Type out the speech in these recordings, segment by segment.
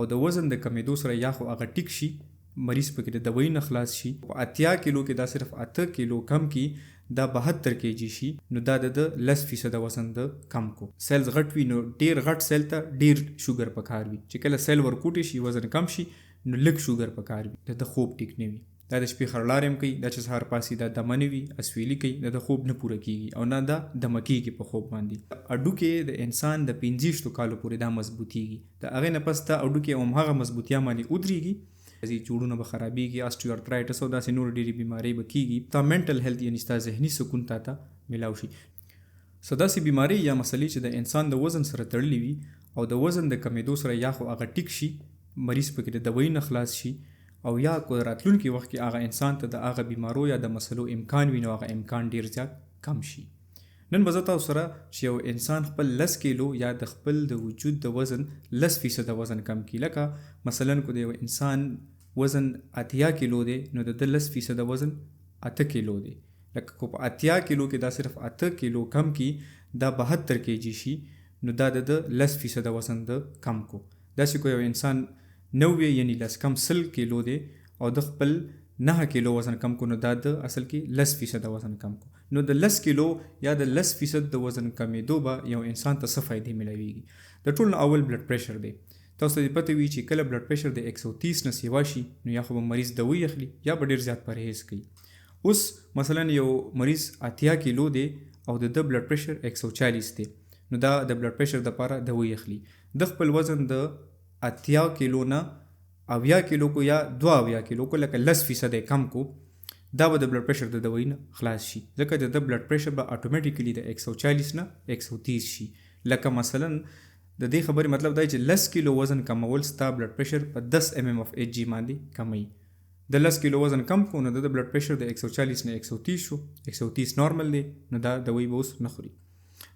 او د وزن د کمېدو سره یا خو هغه ټیک شي، مریض پکې د دوایي نه خلاص شي. په 80 کیلو کې دا صرف 8 کیلو کم کړي، دا 72 کې جي شي، نو دا د ده 10 فیصده وزن ده کم کو. سیلز غټ وي نو ډیر غټ سیل ته ډیر شوګر پکار وي، چې کله سیل ورکوټی شي، وزن کم شي، نو لږ شوګر پکار وي. د ده خوب ټیک نه وي، دا د شپې خرلارې هم کوي، دا چې سهار پاڅي دا دمه نه وي، اسویلي کوي، د ده خوب نه پوره کیږي او نه دا دمه کیږي په خوب باندې. هډوکی د انسان د 25 کالو پورې دا مضبوطیږي، د هغې نه پس دا هډوکی هم هغه مضبوطیا باندې ودریږي. ځي جوړونه به خرابیږي، آسټیو ارترایټس او داسې نور ډېرې بیمارۍ به کیږي. ستا منټل هیلث یعنی ستا ذهني سکون تا ته ملاو شي. څه داسې بیمارۍ یا مسلې چې د انسان د وزن سره تړلې وي او د وزن د کمېدو سره یا خو هغه ټیک شي، مریض پکې د دوایي نه خلاص شي، او یا که راتلونکي وخت کې هغه انسان ته د هغه بیمارو یا د مسلو امکان وي، نو هغه امکان ډیر زیات کم شي. نن به زه تاسو سره چې یو انسان خپل 10 کیلو یا د خپل د وجود د وزن 10% وزن کم کړي، لکه مثلا که د یو انسان وزن 80 کیلو دی، نو د ده 10% وزن 8 کیلو دی. لکه که په 80 کیلو کې دا صرف 8 کیلو کم کړي، دا 72 کې جي شي، نو دا د ده 10% وزن ده کم کو. داسې که یو انسان 90 یعنی 10 کم 100 کیلو دی او د خپل 9 کیلو وزن کم کو، نو دا د اصل کې 10% وزن کم کو. نو د 10 کیلو یا د 10% د وزن کمېدو به یو انسان ته څه فایدې ملاویږي؟ د ټولو نه اول بلډ پریشر دی. تاسو ته دې پته وي چې کله بلډ پریشر د 130 نه سیوا شي، نو یا خو به مریض دوایي اخلي یا به ډېر زیات پرهیز کوي. اوس مثلا یو مریض 80 کیلو دی او د ده بلډ پریشر 140 دی، نو دا د بلډ پریشر دپاره دوایي اخلي. د خپل وزن د 80 کیلو نه 70 کیلو کو یا 72 کیلو کو، لکه 10% یې کم کو، دا به د بلډ پریشر د دوایي نه خلاص شي، ځکه د ده بلډ پریشر به اتوماتیکلی د 140 نه 130 شي. لکه مثلا د دې خبرې مطلب دا چې 10 کیلو وزن کمول ستا بلډ پریشر په 10 ایم ایم اف ایچ جي باندې کموي. د 10 کیلو وزن کم کو، نو د بلډ پریشر د 140 نه 130 شو. 130 نورمال دی، نو دا دوایي به اوس نه خوري.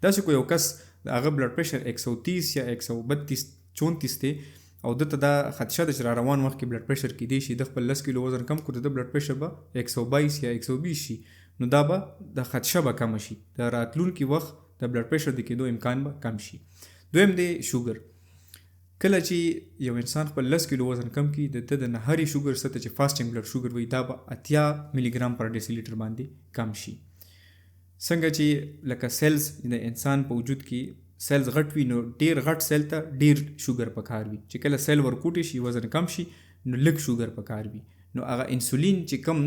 داسې کو یو کس د هغه بلډ پریشر 130 یا 132 34 دی او ده ته دا خدشه ده چې را روان وخت کې بلډ پریشر کېدی شي، د خپل 10 کیلو وزن کم کړو، د بلډ پریشر به 122 یا 120 شي، نو دا به د خدشه به کمه شي، د راتلونکي وخت د بلډ پریشر د کېدو امکان به کم شي. دویم دی شوګر. کله چې یو انسان خپل 10 کیلو وزن کم کړي، د ده د نهري شوګر څه ته چې فاسټینګ بلډ شوګر وي، دا به 80 ملي ګرام پر ډیسي لیټر باندې کم شي. څنګه چې لکه سیلز د انسان په وجود کې سیلز غټ وي، نو ډیر غټ سیل ته ډیر شوګر پکار وي، چې کله سیل ورکوټی شي، وزن کم شي، نو لږ شوګر پکار وي. نو هغه انسولین چې کم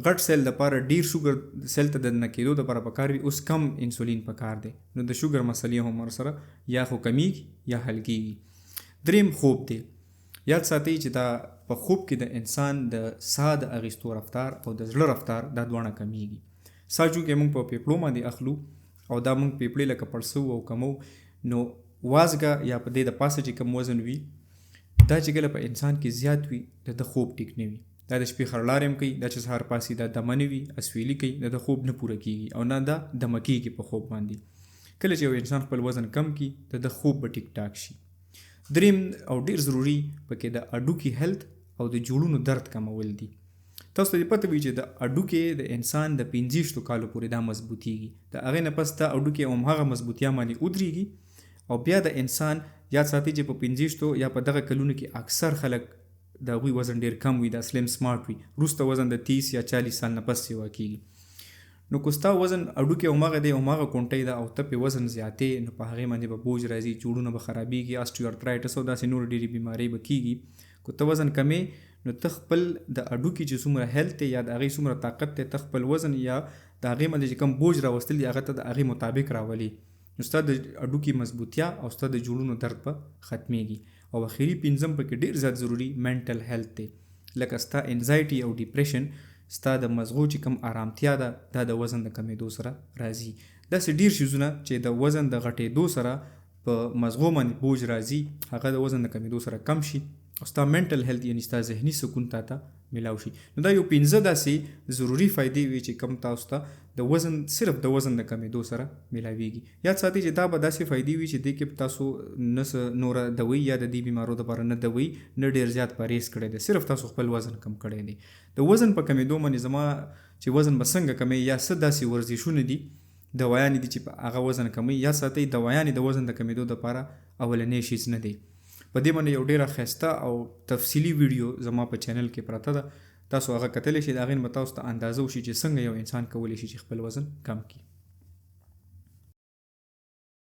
غټ سیل د پاره ډیر شوګر سیل ته د نه کېدو د پاره پکار وي، اوس کم انسولین پکار دی، نو د شوګر مسلې هم ورسره یا خو کمیږي یا حل کیږي. دریم خوب دی. یاد ساتئ چې دا په خوب کې د انسان د ساه د اخیستو رفتار او د زړه رفتار دا دواړه کمیږي. ساه چونکې موږ په پیپړو باندې اخلو او دا موږ پیپړې لکه پړسو او کمو، نو وازګه یا په دې د پاسه چې کم وزن وي، دا چې کله په انسان کې زیات وي، د ده خوب ټیک نه وي، دا د شپې خرلارې هم کوي، دا چې سهار پاڅي دا دمه نه وي، اسویلي کوي، د ده خوب نه پوره کیږي او نه دا دمه کیږي په خوب باندې. کله چې یو انسان خپل وزن کم کړي، د ده خوب به ټیک ټاک شي. دریم او ډیر ضروري پکې د هډوکي هیلث او د جوړونو درد کمول دي. تاسو ته دې پته وي چې د هډوکي د انسان د 25 کالو پورې دا مضبوطیږي، د هغې نه پس دا هډوکي هم هغه مضبوطیا باندې ودریږي. او بیا د انسان یاد ساتي چې په 25 یا په دغه کلونو کې اکثر خلک د هغوی وزن ډیر کم وي، دا سلیم سمارټ وي. وروسته وزن د 30 یا 40 سال نه پس سیوا کیږي. نو که ستا وزن هډوکی هماغه دی، هماغه کونټۍ ده او ته پې وزن زیاتې، نو په هغې باندې به بوج راځي، جوړونه به خرابیږي، آسټیو ارترایټس او داسې نورې ډېرې بیمارۍ به کیږي. که ته وزن کمې، نو ته خپل د هډوکي چې څومره هیلث دی یا د هغې څومره طاقت دی، ته خپل وزن یا د هغې باندې چې کوم بوج راوستل دي، هغه ته د هغې مطابق راولي، نو ستا د هډوکي مضبوطیا او ستا د جوړونو درد به ختمیږي. او اخري پنځم پکې ډېر زیات ضروري منټل هیلث دی، لکه ستا انزایټي او ډیپریشن، ستا د مزغو چې کوم آرامتیا ده، دا د وزن د کمېدو سره راځي. داسې ډېر شیزونه چې د وزن د غټېدو سره په مزغو باندې بوج راځي، هغه د وزن د کمېدو سره کم شي او ستا منټل هیلث یعنی ستا ذهني سکون تا ته ملاو شي. نو دا یو پنځه داسې ضروري فایدې وي چې کم تاسو ته د وزن صرف د وزن د کمېدو سره ملاویږي. یاد ساتئ چې دا به داسې فایدې وي چې دې کې تاسو نه څه نوره دوایي یا د دې بیمارو دپاره نه دوایي نه ډېر زیات پرهیز کړی دی، صرف تاسو خپل وزن کم کړی دی. د وزن په کمېدو باندې زما چې وزن به څنګه کموي یا څه داسې ورزشونه دي، دوایانې دي چې په هغه وزن کموي، یاد ساتئ دوایانې د وزن د کمېدو دپاره اولنی شیز نه دی. په دې باندې یو ډیره ښایسته او تفصیلي ویډیو زما په چینل کې پرته ده، تاسو هغه کتلی شئ. د هغې نه به تاسو ته اندازه وشي چې څنګه یو انسان کولی شي چې خپل وزن کم کړي.